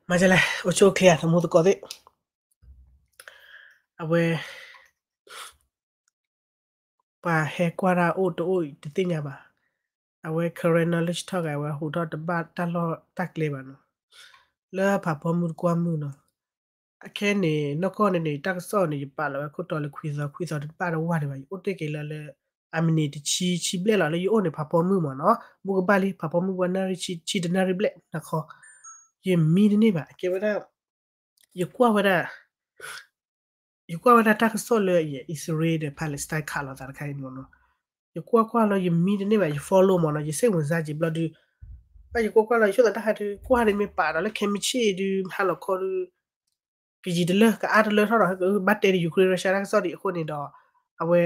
မၤလဲၣ် အိၣ်ဆူၣ်အိၣ်ချ့ဧါ သမူသကိးသ့ၣ်, အဝဲ ပှၤဟဲကွၢ်တၢ်အိၣ်တအိၣ်အံၤတသ့ၣ်ညါဘၣ်. အဝဲ current knowledge talk အဝဲဟူးထီၣ်တဘၣ်တၢ်လီၢ်တၢ်ကျဲဘၣ်နီၤ, လၢဖးဖီမုၢ်တကွၢ်မုၢ်နီၤ. အခဲန့ၣ် နီၢ်ကီၢ်န့ၣ်န့ၣ် တၢ်ကစီၣ်န့ၣ် ယပာ်လီၤဝဲခိၣ်တီလၢခွံသီ ခွံသီတဘၣ်တဝၢ်ဒံးဘၣ်, ယအိၣ်တ့ၢ်က့ၤလၢလၢ အမံးနံးတဆံဆံဘျဲၣ်လီၤ လၢယအိၣ်န့ၣ် ဖးဖီမုၢ်မ့ၢ်နီၤ, ဘူးကဘၣ်လံ ဖးဖီမုၢ်ပှၤနၣ်ရံၣ်ဆံ ဆံတနၣ်ရံၣ်ဘျဲၣ်နခီ, ယမံတန့ၢ်ဘၣ်, အကဲဝဲဒၣ် ယကွၢ်ဝဲဒၣ် ယကွၢ်ဝဲဒၣ်တၢ်ကစီၣ်လၢ အံၣ်စရ့လးဒီး Palestine ခးလိာ်သးတခါအံၤမ့ၢ်နီၤ, ယကွၢ်ကွၢ်လီၤ ယမံတန့ၢ်ဘၣ် ယ follow မ့ၢ်နီၤ, ယစိတ်ဝင်စားက့ၤဘျီဒုး, ဘၣ်ယကွၢ်ကွၢ်လီၤ ယဆိသးတၢ်ဟးဒုး ကွၢ်ဒ်မ့ၢ်ပာ်ဒီးလၢခဲမုၢ်ဆ့ၣ်ဒုး ဟါလီၤခီဒုး ကယံာ်တလၢ ကအါတလၢထီၣ်ဒီး ဘၣ်တဲဒ် Ukraine Russia တၢ်ကစီၣ်ဒ်အဃိန့ၣ်ဒီး အဝဲ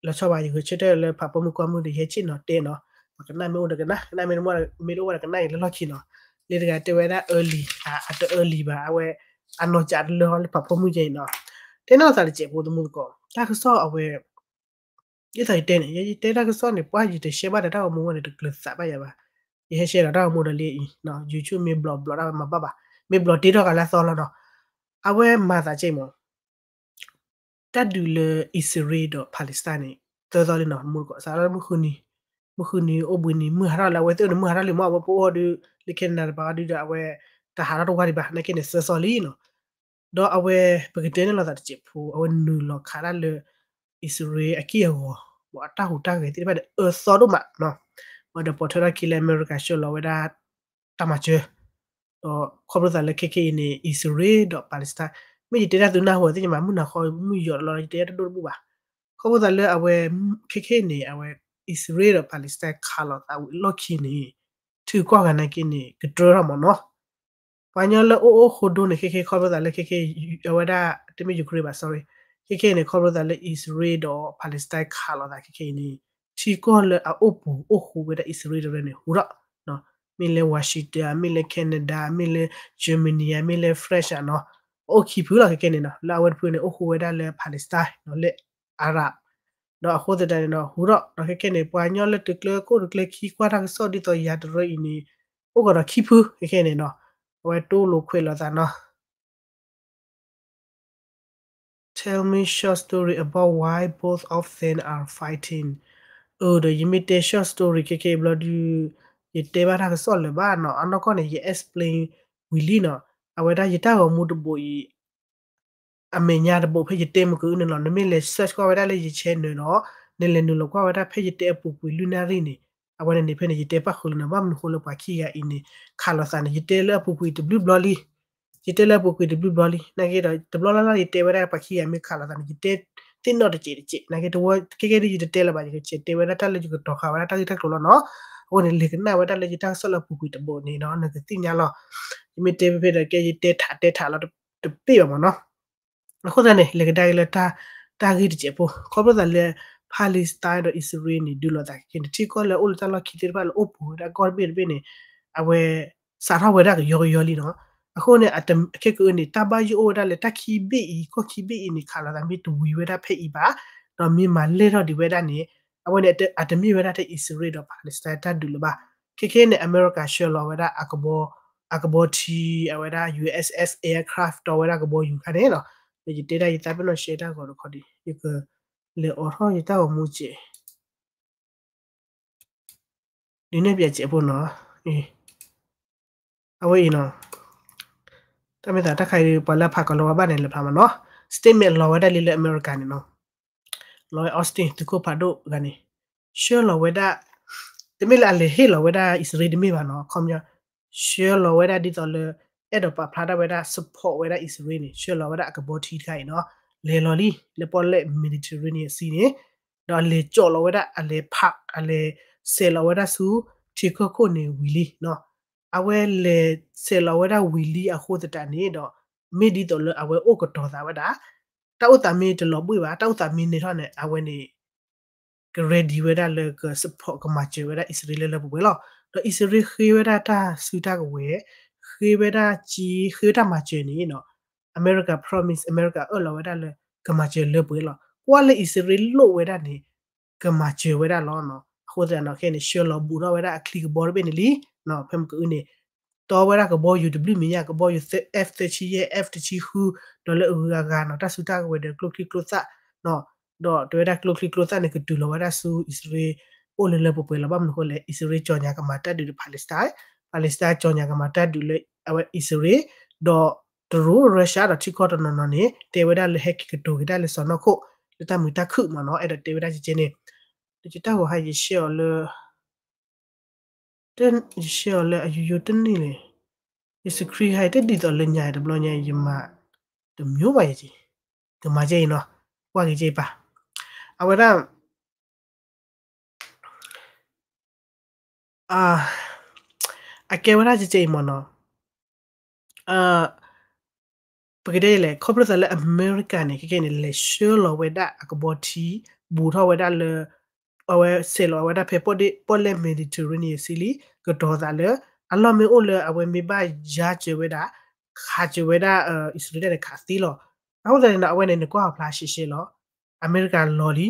လီၤဆီဘၣ် ယဂဲၤဆၢထၢၣ်လၢဖးဖီမုၢ်ကွၢ်မုၢ်ဒီး ယဟဲဆ့ၣ်နီၤတဲနီၤ, ပှၤကနၣ်မ့ၢ်အိၣ်ဒီးကနၣ်, ကနၣ်မ့ၢ်တအိၣ်ဒီးကနၣ်အံၤလၢလီၢ်ခံနီၤ, လၢတဂၤတဲဝဲဒၣ် early အတ early ဘၣ် အဝဲ အနီၢ်ကၠးတလၢဟီလၢဖးဖီမုၢ်ယဲအံၤနီၤ, တဲနီၢ်သးတစဲးဖိသမူသကိး တၢ်ကစီၣ်အဝဲ ဒ်သိးယတဲန့ၣ် ယတဲတၢ်ကစီၣ်န့ၣ် ပှၤယတ share ဘၣ်ဒီးတၢ်ဂီၤမူဝဲန့ၣ် တကျၢၤသးဘၣ်ယၤဘၣ်, ယဟဲ share ဒီးတၢ်ဂီၤမူဒီးလံအံၤ YouTube မ့ၢ်ဘျီဘျီတၢ်ဝဲမၤဘၣ်ဘၣ်, မ့ၢ်ဘျီတ့ထီၣ်ကးလၢအသီလီၤနီၤ, အဝဲမၤသးကဲမ့ၢ် တၢ်ဒုးလၢအံၣ်စရ့လးဒီး Palestine န့ၣ် သၢသီလံနီၤ, မူတကိးစးလၢမုၢ်ဃုနံၤ, မုၢ်ဃုနံၤအိၣ်ဘှံးနံၤ မုၢ်ဟးထီၣ်လၢအဝဲသ့ၣ်န့ၣ် မုၢ်ဟးထီၣ်လံမ့ၢ် အဝဲပအိၣ်ဒီး လၢ Canada တပၤအီၤဒုးဒီး အဝဲ တဟးထီၣ်တဝၢ်ဒံးဘၣ် နာ်က့န့ၣ် သၢသီလံနီၤ, ဒီးအဝဲ ပကတဲန့ၣ်လီၤသးတစဲးဖိ အဝဲနုာ်လီၤခးတၢ်လၢ အံၣ်စရ့လးအက့ၢ်အဂီၤ အတၢ်ဟူးတၢ်ဂဲၤသ့ၣ်တဖၣ်န့ၣ် အၢသီဒိၣ်မးနီၤ, ဝဲဒီးပိာ်ထွဲထီၣ်ခံလၢအမဲရကၤဆှၢလီၤဝဲဒၣ် တၢ်မၤစၢၤ ဒီးခီဖျိသးလၢခဲခဲအံၤန့ၣ် အံၣ်စရ့လးဒီး Palestine မ့ၢ်ယတဲတၢ်သုနၢ်ဟူသ့ၣ်ညါမး မုၢ်နၤဃီ မုၢ်ယီၤတလီၤ ယတဲတၢ်တဒိၣ်တဘူၣ်ဘၣ်, ခီဖျိသးလၢအဝဲ ခဲခဲအံၤန့ၣ် အဝဲ အံၣ်စရ့လးဒီး Palestine ခးလိာ်သးဝံၤလီၢ်ခံန့ၣ် ထုးကွၢ်ဂၤနာ်က့န့ၣ် ကတြၢထီၣ်မးနီၤ, ပှၤကညီလၢအိၣ်အိၣ်ဃိဒိၣ်န့ၣ် ခဲခဲခီဖျိသးလၢခဲခဲ အဝဲဒၣ် တမ့ၢ် Ukraine ဘၣ် sorry, ခဲခဲအံၤန့ၣ် ခီဖျိသးလၢအံၣ်စရ့လးဒီး Palestine ခးလိာ်သးခဲခဲအံၤန့ၣ် ထံကီၢ်လၢအအိၣ်ပူၤအိၣ်ဃူဝဲဒၣ်အံၣ်စရ့လးတရၢန့ၣ် ဟူးထီၣ်, မ့ၢ်လၢ Washington မ့ၢ်လၢ Canada မ့ၢ်လၢ Germany မ့ၢ်လၢ France နီၤ, အိၣ်ခံဖုလီၤခဲခဲန့ၣ်နီၤ, လၢအဝဲတဖုန့ၣ် အိၣ်ဃူဝဲဒၣ်လၢ Palestine နီၤ လၢ Arab ဒီးအဃိသတးန့ၣ်နီၤ ဟူးထီၣ်ဒီးခဲခဲန့ၣ် ပှၤကညီလၢတကျၢၤခိၣ်တကျၢၤခံကွၢ်တၢ်ကစီၣ်ဒ်သိးယၤတရၢအံၤန့ၣ် အိၣ်ကဒီးခံဖုခဲခဲန့ၣ်နီၤ, အဝဲတိၢ်လိာ်ခွဲးလိာ်သးနီၤ Tell me short story about why both of them are fighting. အၢ ဒီးယမ့ၢ်တဲ short story ခဲခဲအံၤဘျီဒုး ယတဲဘၣ်တၢ်ကစီၣ်လၢၤဘၣ်နီၤ, အနီၢ်ကီၢ်န့ၣ် ယ explain ဝံၤလံနီၤ, အဝဲဒၣ်ယတၢ်ဂီၤမူတဘိးအံၤ အမဲာ်ညါတဘိးဖဲယတဲမုၢ်ကအုန့ၣ်လီၤ, နမ့ၢ်လဲၤ search ကွၢ်ဝဲဒၣ်လၢယ channel နီၤ, နလဲၤနုာ်လီၤကွၢ်ဝဲဒၣ်ဖဲယတဲအပူၤကွံာ်လွံၢ်နၣ်ရံၣ်န့ၣ်, အဝဲန့ၣ်န့ၣ်ဖဲန့ၣ် ယတဲပၣ်ဃုာ်လီၤနီၤ, ဘၣ်မနုၤဃိလၢပှၤခံဂၤအံၤန့ၣ် ခးလိာ်သးန့ၣ် ယတဲလၢအပူၤကွံာ်တဘျုးဘျီလံ ယတဲလၢအပူၤကွံာ်တဘျုးဘျီလံ, နာ်က့ဒီး တဘျီလၢ်လၢ်ယတဲဝဲဒၣ်ပှၤခံဂၤမ့ၢ်ခးလိာ်သးန့ၣ် ယတဲသ့ၣ်နီၣ်တစဲးတစဲး, နာ်က့တဝီ ခဲကဲဒ်ယတတဲလၢၤဘၣ်, ယကဆဲးတဲဝဲဒၣ်တၢ်လၢယကတီၤဃာ်ဝဲဒၣ်တၢ်ဂ့ၢ်တၢ်ကျိၤလီၤနီၤ, အဃိန့ၣ် လဲၤကနၣ်ဝဲဒၣ်လၢယတၢ်ကစီၣ်လၢအပူၤကွံာ်တဘိးန့ၣ်နီၤ နကသ့ၣ်ညါလီၤ, ယမ့ၢ်တဲဖဲဖဲဒီးကဲယတဲထးတဲထးလီၤတပ့ၢ်ဘၣ်မ့ၢ်နီၤ အဃိသတးန့ၣ် လဲၤကဒါက့ၤလၢ တၢ်ဂ့ၢ်တစဲးဖိ ခီဖျိသးလၢ Palestine ဒီးအံၣ်စရ့လးန့ၣ် ဒုးလိာ်သးခဲခဲန့ၣ် ထံကီၢ်လၢအအိၣ်လၢတၢ်လီၢ်ခံသ့ၣ်တဖၣ်လၢအိၣ်ပူၤဝဲဒၣ်ကီၢ်တဘ့ၣ်တဘ့ၣ်န့ၣ် အဝဲ စးထီၣ်ဝဲဒၣ်ကယီကယီလံနီၤ, အဃိန့ၣ် အခဲကနံၣ်အံၤန့ၣ် တၢ်ဘၣ်ယိၣ်အိၣ်ဝဲဒၣ်လၢတၢ်ခံဘ့ၣ်အံၤ ကီၢ်ခံဘ့ၣ်အံၤန့ၣ် ခးလိာ်သးမ့ၢ်တဝံၤဝဲဒၣ်ဖဲအံၤဘၣ်, ဒီးမ့ၢ်မၤလဲၢ်ထီၣ်ဒံးဝဲဒၣ်န့ၣ် အဝဲန့ၣ် အတမ့ၢ်ဝဲဒၣ်ထဲအံၣ်စရ့လးဒီး Palestine တၢ်ဒုးလၢၤဘၣ်, ခဲခဲန့ၣ် အမဲရကၤဆှၢလီၤဝဲဒၣ် အကဘီထံ အဝဲဒၣ် USS aircraft တီဝဲဒၣ်ကဘီယူၤခါန့ၣ်နီၤ, ယတဲဒၣ်ယသးပ့ၤနီၣ် share တၢ်ဂီၤတခီဒံး ယကလဲၤအိးထီၣ်ယတၢ်ဂီၤမူစဲး ဒုးနဲၣ်ပၠးစဲးဖိနီၤ, အဝဲအံၤနီၤ, တၢ်မ့ၢ်သးတၢ်ခါအံၤ ပှၤလၢအဖးကီၤလီၤဝဲဘၣ်န့ၣ် လဲၤဖးမးနီၤ, statement လီၤဝဲဒၣ်လံလၢအမဲရကၤန့ၣ်နီၤ, လီၤဝဲ Austin သုးခိၣ်ဖးဒိၣ်ဂၤန့ၣ် ဆှၢလီၤဝဲဒၣ်, တမ့ၢ်လၢအလဲၤဟ့ၣ်လီၤဝဲဒၣ်အံၣ်စရ့လးတမ့ၢ်ဘၣ်နီၤ, ခီပညီ ဆှၢလီၤဝဲဒၣ်ဒ်သိးလၢ အဲၣ်ဒိးပာ်ဖျါထီၣ်ဝဲဒၣ် support ဝဲဒၣ်အံၣ်စရ့လးန့ၣ် ဆှၢလီၤဝဲဒၣ်အကဘီထံတခါအံၤနီၤ, လဲၤလီၤလံ လၢပီၣ်လဲၣ် Mediterranean Sea န့ၣ်, ဒီးအလဲၤကၠီၣ်လီၤဝဲဒၣ် အလဲၤဖး အလဲၤဆဲးလီၤဝဲဒၣ်ဆူ ထံကီၢ်ခိၣ်န့ၣ်ဝံၤလံနီၤ, အဝဲလဲၤဆဲးလီၤဝဲဒၣ်ဝံၤလံအဃိသတးန့ၣ်ဒီး မ့ၢ်ဒ်သိးလၢအဝဲအိၣ်ကတီၤသးဝဲဒၣ်, တၢ်အိၣ်သးမ့ၢ်တလီၤဘှံးဘၣ် တၢ်အိၣ်သးမ့ၢ်န့ၢ်ထီၣ်န့ၣ် အဝဲန့ၣ် က ready ဝဲဒၣ်လၢက support ကမၤစၢၤဝဲဒၣ်အံၣ်စရ့လးလၢလၢပှဲၤပှဲၤလီၤ. ဒီးအံၣ်စရ့လးဃ့ဝဲဒၣ်တၢ်စုတၢ်ကဝဲၤ, ဃ့ဝဲဒၣ်က့ ဃ့ဝဲတၢ်မၤစၢၤန့ၣ်နီၤ, အမဲရကၤ promise အမဲရကၤအၢၣ်လီၤဝဲဒၣ်လၢ ကမၤစၢၤလၢပှဲၤလီၤ. ကွၢ်လၢအံၣ်စရ့လးလိၣ်ဝဲဒၣ်န့ၣ် ကမၤစၢၤဝဲဒၣ်လီၤနီၤ. အဃိသတးန့ၣ် ခဲန့ၣ် ဆှၢလီၤဘူးထီၣ်ဝဲဒၣ်အချံကဘီတဘ့ၣ်န့ၣ်လံနီၤ, ဖဲမုၢ်ကအုန့ၣ် တီဝဲဒၣ်ကဘီယူၤတဘျုးမံၤညါ ကဘီယူၤ F သၢဆံယဲၢ် F တဆံဃု ဒီးလၢအဂုၤအဂၤနီၤ တၢ်စုတၢ်ကဝဲၤဒီးကျိချံကျိသၣ်နီၤ, ဒီးတဲဝဲဒၣ်ကျိချံကျိသၣ်န့ၣ် ကတုၤလီၤဝဲဒၣ်ဆူအံၣ်စရ့လး အိၣ်လၢလၢပှဲၤပှဲၤလီၤ. ဘၣ်မနုၤအဃိလဲၣ် အံၣ်စရ့လးကၠီၤညါကမၤတၢ်ဒုးဒီး Palestine, Palestine ကၠီၤညါကမၤတၢ်ဒုးလၢအဝဲအံၣ်စရ့လး, ဒီးတရူး Russia ဒီးထံကီၢ်တနီၤနီၤန့ၣ် တဲဝဲဒၣ်လၢဟဲက့ၤကတိၤက့ၤတၢ်လၢစီၢ်နီၤခိၣ် လၢတၢ်မုာ်တၢ်ခုၣ်မ့ၢ်နီၤ, အဲၣ်ဒိးတဲဝဲဒၣ်ကကဲန့ၣ်, လၢတၢ်ဂီၤဟါယရှဲအီၤလၢ ယရှဲအီၤလၢအယိယိတန့ၢ်လံ, ယစခရံဟါတဒ်သိးလၢညါတဘျီညါ ယမၤတမျိုးဘၣ်ယက့ၤ, ကမၤကဲအံၤနီၤ, ကွၢ်က့ၤကဲအံၤပၢ်, အဝဲဒၣ် အကဲဝဲဒၣ်ကကဲအံၤမ့ၢ်နီၤ, ပကတဲလဲၣ် ခီဖျိသးလၢအမဲရကၤန့ၣ် ခဲကဲန့ၣ် လဲၤဆှၢလီၤဝဲဒၣ်အကဘီထံ ဘူးထီၣ်ဝဲဒၣ်လၢ အဝဲဆဲးလီၤဝဲဒၣ်ဖဲပီၣ်လဲၣ် Mediterranean Sea လံ ကတီၤသးလၢ အလီၢ်မ့ၢ်အိၣ်လၢအဝဲမ့ၢ်ဘၣ်ယါစၢၤဝဲဒၣ် ခးစၢၤဝဲဒၣ် အံၣ်စရ့လးန့ၣ် ခးသ့လီၤ. အဃိသတးန့ၣ်နီၤ အဝဲန့ၣ် နကွၢ်အဖျါရှဲရှဲလီၤ. အမဲရကၤလီၤလံ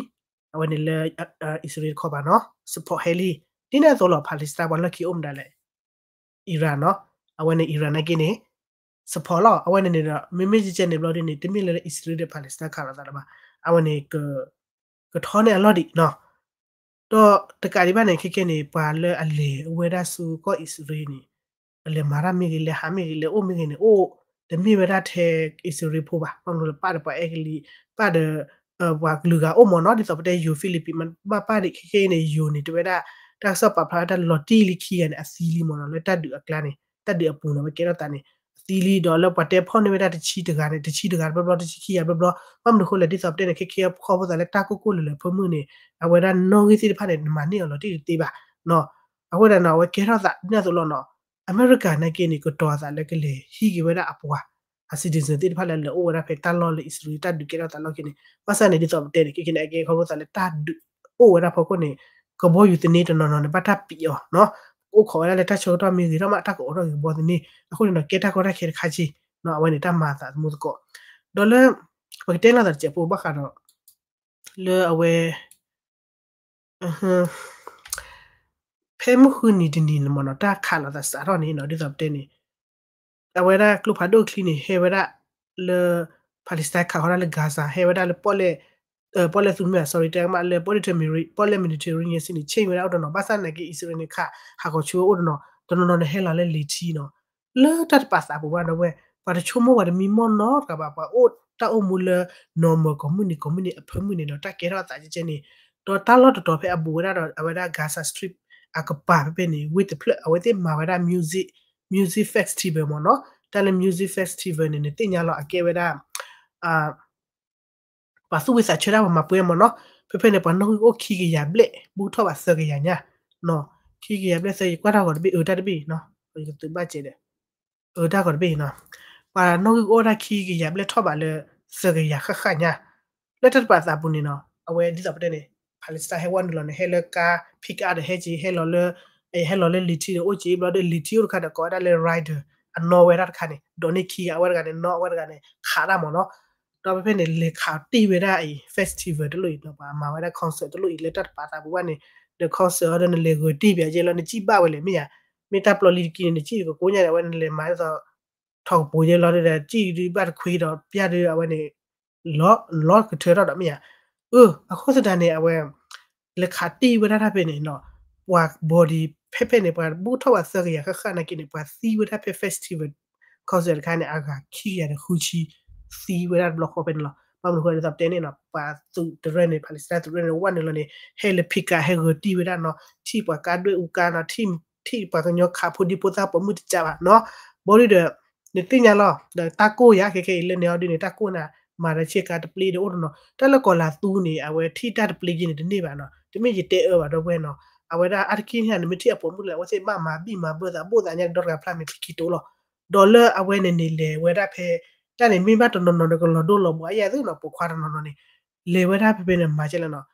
အဝဲန့ၣ်လၢ အံၣ်စရ့လးတခီပၤနီၤ support ဟဲလံ. ဒ်န့ၣ်အသိးလီၤ Palestine ပှၤလီၢ်ခံအိၣ်မတၤလဲၣ် Iran နီၤ, အဝဲန့ၣ် Iran နာ်က့န့ၣ် support လီၤ. အဝဲန့ၣ်န့ၣ်ဒီး မ့မ့ၢ်ကကဲန့ၣ်ဘျီဒ်န့ၣ် တမ့ၢ်လၢလၢအံၣ်စရ့လးဒီး Palestine ခးလိာ်သးလၢၤဘၣ်. အဝဲန့ၣ် ကထီန့ၢ်အလီၢ်ဒံးနီၤ. ဒီးတကးဒံးဘၣ်န့ၣ် ခဲကဲန့ၣ် ပှၤလၢအလဲၤဝဲဒၣ်ဆူကီၢ်အံၣ်စရ့လးန့ၣ် လဲၤမၤတၢ်မ့ၢ်ဂ့ၤ လဲၤဟးမ့ၢ်ဂ့ၤ လဲၤအိၣ်မ့ၢ်ဂ့ၤန့ၣ် အိၣ်တမ့ၢ်ဝဲဒၣ်ထဲအံၣ်စရ့လးဖိဘၣ်. ဘၣ်မနုၤလၢပၣ်ဒီးပှၤအဲကလံး ပၣ်ဒီး ပှၤကလုာ်ဂၤအိၣ်မ့ၢ်နီၤ ဒ်သိးပတဲယိၤ Philippines မ့ၢ်ပၣ်ဒံး ခဲကဲအံၤန့ၣ် ယိၤန့ၣ် တဲဝဲဒၣ် တၢ်ကစီၣ်ပာ်ဖျါဝဲတၢ်လီၤတံၢ်လံခံဂၤန့ၣ် အသံလံမ့ၢ်နီၤ လၢတၢ်ဒုးအကျါန့ၣ် တၢ်ဒုးအပူၤန့ၣ် အဝဲကဲထီၣ်သးန့ၣ် အသံလံ ဒီးလၢပှၤတဲဖီၣ်န့ၢ်ဝဲဒၣ်တဆံတဂၤန့ၣ် တဆံတဂၤတဘျီဘျီ တဆံခံဂၤတဘျီဘျီ ဘၣ်မနုၤအဃိလဲၣ် ဒ်သိးပတဲန့ၣ် ခဲကဲခီဖျိသးလၢတၢ်ကိၢ်ကိၢ်လၢၤလၢၤဖၢမုၢ်န့ၣ် အဝဲဒၣ်နီၣ်ဂံၢ်သ့ၣ်တဖၣ်န့ၣ် နမၤန့ၢ်အီၤလီၤတံၢ်တသ့ဘၣ်နီၤ. အဃိသတးန့ၣ် အဝဲကဲထီၣ်သးဒ်န့ၣ်အသိးလီၤနီၤ. အမဲရကၤနာ်က့န့ၣ် ကတီၤသးလၢကလဲၤဟံးက့ၤဝဲဒၣ်အပှၤ အ citizen သ့ၣ်တဖၣ်လၢလဲၤအိၣ်ဝဲဒၣ်ဖဲတၢ်လီၢ်လၢအံၣ်စရ့လးတၢ်ဒုးကဲထီၣ်သးလီၢ်ခံန့ၣ် ဘၣ်ဆၣ်န့ၣ် ဒ်သိးပတဲန့ၣ် ခဲကဲန့ၣ် အကဲခီဖျိသးလၢတၢ်ဒုးအိၣ်ဝဲဒၣ်ဖီခိၣ်န့ၣ် ကဘီယူၤသန့တနီၤနီၤန့ၣ် ဘၣ်တၢ်ပံးအီၤနီၤ အိၣ်ခိးဝဲဒၣ်လၢတၢ်ဆၢကတီၢ်မ့ၢ်ဂ့ၤထီၣ်မး တၢ်ကအိးထီၣ်က့ၤကဘီသန့ အဃိန့ၣ်ဒီး ကဲတၢ်ကီတၢ်ခဲတခါဆံးနီၤ အဝဲန့ၣ်တၢ်မၤအသးသမူသကိး ဒီးလၢ ပကတဲလိာ်သးတစဲးဖိဘၣ်ဃးဒီး လၢအဝဲ ဖဲမုၢ်ဃုနံၤတနံၤန့ၣ်မ့ၢ်နီၤ တၢ်ခးလိာ်သးစးထီၣ်န့ၣ်နီၤ ဒ်သိးပတဲန့ၣ် အဝဲဒၣ်ကျိဖးဒိၣ်ချံန့ၣ် ဟဲဝဲဒၣ်လၢ Palestine ခးဃီၤဒၣ်လၢ Gaza ဟဲဝဲဒၣ်လၢပီၣ်လဲၣ် ပီၣ်လဲၣ်သူမ့ၢ် sorry တဲမးလၢ ပီၣ်လဲၣ် Mediterranean ပီၣ်လဲၣ် Mediterranean စံးန့ၣ် ဆ့ၣ်ဝဲဒၣ်အိၣ်တနီၤ ဘၣ်ဆၣ်နာ်က့ အံၣ်စရ့လးန့ၣ် ခးဟးဂီၤဆိဝဲအိၣ်တနီၤ တနီၤနီၤန့ၣ် ဟဲလီၤလၢလံၤထံနီၤ လၢတၢ်တပာ်သးပူၤဘၣ်ဒီးဝဲ ပှၤတဆိကမိၣ်ပှၤတမံမီၢ်နီတဂၤဘၣ် ပှၤအိၣ်တၢ်အိၣ်မူလၢ normal ကိးမုၢ်နံၤကိးမုၢ်နံၤအဖၢမုၢ်န့ၣ်ဒီး တၢ်ကဲထီၣ်အသးကဲကဲန့ၣ် ဒီးတၢ်လီၢ်တတီၤဖဲအဘူးဝဲဒၣ်ဒီး အဝဲဒၣ် Gaza Strip အကပၤဖဲဖဲန့ၣ် ဝ့ၢ်တဖျၢၣ် အဝဲသ့ၣ်မၤဝဲဒၣ် music music festival မ့ၢ်နီၤ တၢ်လၢ music festival န့ၣ် နသ့ၣ်ညါလီၤ အကဲဝဲဒၣ် ပှၤသူၣ်ဝံသးဆၢတၢ်ပှၤမၤပှဲၤမ့ၢ်နီၤ ဖဲဖဲန့ၣ် ပှၤနီၣ်ဂံၢ်အိၣ်ခံကယၤဘျဲၣ် ဘူးထီၣ်ဘးသၢကယၤညါ ခံကယၤဘျဲၣ်သၢ ယကွၢ်တၢ်ဂီၤတဘ့ၣ် အၢတၢ်တဘ့ၣ်နီၤ ယကသုးဘၣ်စဲးဒီး အၢတၢ်ဂီၤတဘ့ၣ်နီၤ ပှၤနီၣ်ဂံၢ်အိၣ်ဒၣ်ခံကယၤဘျဲၣ်ထီၣ်ဘးလၢ သၢကယၤဃၣ်ဃၣ်ညါ လၢတၢ်တပာ်သးပူၤန့ၣ်နီၤ အဝဲဒ်သိးပတဲန့ၣ် Palestine ဟဲဝဲနုာ်လီၤန့ၣ် ဟဲလၢကါ pick up ဒီးဟဲက့ၤ ဟဲလီၤလၢ ဟဲလီၤလၢလံၤထံဒီးအိၣ်က့ၤဘျီဒီး လံၤထံအိၣ်တခါဒီး ကိးဝဲဒၣ်လၢ rider အနီၣ်ဝဲဒၣ်တခါန့ၣ် ဒိးန့ၢ်ခံဂၤ အဝဲတဂၤန့ၣ် နီၣ်အဝဲတဂၤန့ၣ် ခးတၢ်မ့ၢ်နီၤ ဒီးဖဲဖဲန့ၣ် လဲၤခးတ့ၢ်ဝဲဒၣ်အံၤ festival တလိၣ်အံၤနီၤ ပှၤမၤဝဲဒၣ် concert တလိၣ်အံၤ လၢတၢ်တပာ်သးပူၤဘၣ်န့ၣ် ဒီး concert အီၤဒီးနလဲၤဂၢၤတ့ၢ်ပၠးကဲလီၤ နစံၣ်ဘၣ်ဝဲလဲၣ်မ့ၢ်ဧါ မ့ၢ်တၢ်ပျီလံတကံန့ၣ် နစံၣ်ကကိးညါန့ၣ် အဝဲနလဲၤမၤဒ်သိး ထီၣ်ကပိၤကဲလီၤဒီး စံၣ်ဒုးဘၣ်တခွံဒီး ပျၢ်ဒုးအဝဲန့ၣ် လီၤကထၢထီၣ်ဒီးမ့ၢ်ဧါ အၢ အဃိသတးန့ၣ် အဝဲ လဲၤခးတ့ၢ်ဝဲဒၣ်တၢ်ဖဲန့ၣ်နီၤ ပှၤ body ဖဲဖဲန့ၣ် ပှၤဘူးထီၣ်ဘးသၢကယၤဃၣ်ဃၣ်နာ်က့န့ၣ် ပှၤသံဝဲဒၣ်ဖဲ festival concert တခါန့ၣ် အဂၤခံကယၤဒီးဃုဆံ သံဝဲဒၣ်တဘျီဃီဖဲန့ၣ်လီၤ. ဘၣ်မနုၤဃိလဲၣ် ဒ်သိးပတဲန့ၣ်နီၤ ပှၤသုးတရၢန့ၣ် Palestine သုးတရၢန့ၣ် ဝဲနုာ်လီၤန့ၣ် ဟဲလၢ pick up ဟဲဂၢၤတ့ၢ်ဝဲဒၣ်နီၤ ထံၣ်ပှၤကါဒွဲၣ်အူကါနီၤ ထံၣ်ပှၤကညီခးဖိဒံဖိသၣ်ပိာ်မုၣ်တကးဘၣ်နီၤ ဘီဒုဒီး နသ့ၣ်ညါလီၤ ဒီးတၢ်ကိၢ်ယၤ ခဲခဲအံၤလၢန့ၣ်အီၤဒုန့ၣ် တၢ်ကိၢ်နၤ မၤဒီးဆ့ကၤတပျ့ဒီးအိၣ်တနီၤ တၢ်လၢကီၤလၤသူန့ၣ် အဝဲထံၣ်တၢ်တပျ့က့န့ၣ်တန့ၢ်ဘၣ်နီၤ တမ့ၢ်ယတဲအၢဘၣ်ဒီပုၢ်ဝဲၢ်နီၤ အဝဲဒၣ်အါတက့ၢ်န့ၣ် နမ့ၢ်ထံၣ်အပိာ်မုၣ်လၢ အဝဲသ့ၣ်ဘၣ်မၤဘံၣ်မၤဘၢသး ဘိၣ်သးညါဒီတဂၤဖျါမဲာ်ချံခံတိလီၤ ဒီးလၢအဝဲန့ၣ်န့ၣ် လဲၤဝဲဒၣ်ဖဲ တၢ်န့ၣ်မ့ၢ်ဘၣ်တနီၤနီၤဒီးကလီၤဒိလီၤဘှးယၤသုနီၤ ပိာ်ခွါတနီၤနီၤန့ၣ် လဲၤဝဲဒၣ်ဖဲဖဲန့ၣ် မၤကဲလဲၣ်နီၤ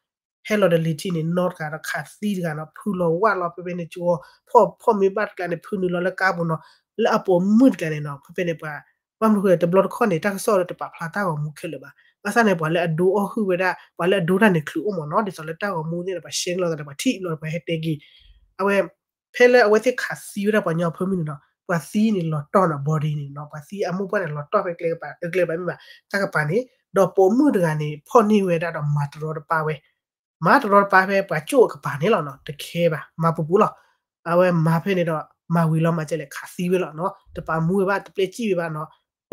ဟဲလီၤဒီးလံၤထံန့ၣ် နီၣ်တဂၤဒီးခးသံတဂၤနီၤ ဖုလီၤဝၣ်လီၤဖဲဖဲန့ၣ် ကၠီဖီၣ်ဖီၣ်မ့ၢ်ဘၣ်တဂၤန့ၣ် ဖုနုာ်လီၤလၢကါပူၤနီၤ လၢအပိာ်မုၣ်တဂၤန့ၣ်နီၤ ဖဲဖဲန့ၣ်ပှၤ ဘၣ်မနုၤဃိလဲၣ် တဘျီတခီၣ်န့ၣ် တၢ်ကစီၣ်ဒီးတပာ်ဖျါတၢ်ဂီၤမူခဲလၢာ်ဘၣ် ဘၣ်ဆၣ်န့ၣ် ပှၤလၢအဒိအီၣ်ဟုၣ်ဝဲဒၣ် ပှၤလၢအဒိတၢ်န့ၣ်ချုးအိၣ်မ့ၢ်နီၤ ဒ်သိးလၢတၢ်ဂီၤမူသ့ၣ်န့ၣ် ပှၤရှဲလီၤသးဒီးပှၤထံၣ်ဘျီပှၤဟဲတဲက့ၤ အဝဲ ဖဲလၢအဝဲသ့ၣ်ခးသံဝဲဒၣ်ပှၤကညီဖၢမုၢ်န့ၣ်နီၤ ပှၤသံန့ၣ်လီၤတီၢ်နီၤ body န့ၣ်နီၤ ပှၤသံအမိၢ်ပှၢ်န့ၣ် လီၤတီၢ်ဖဲကျဲကပၤ ကျဲကပၤမ့ၢ်ဘၣ် တၢ်ကပၤန့ၣ် ဒီးပိာ်မုၣ်တဂၤန့ၣ် ဖီၣ်န့ၢ်ဝဲဒၣ်ဒီးမၤတရီတပါဝဲ မၤတရီတပါဖဲပှၤကၠိၣ်အကပၤန့ၣ်လီၤနီၤ တခဲဘၣ် မၤပူၤပူၤလီၤ. အဝဲမၤဖဲန့ၣ်ဒီး မၤဝံၤလီၤမၤကဲလဲၣ် ခးသံဝဲလီၤနီၤ တပာ်မူဝဲဘၣ် တပျဲၢ်စံၣ်ဝဲဘၣ်နီၤ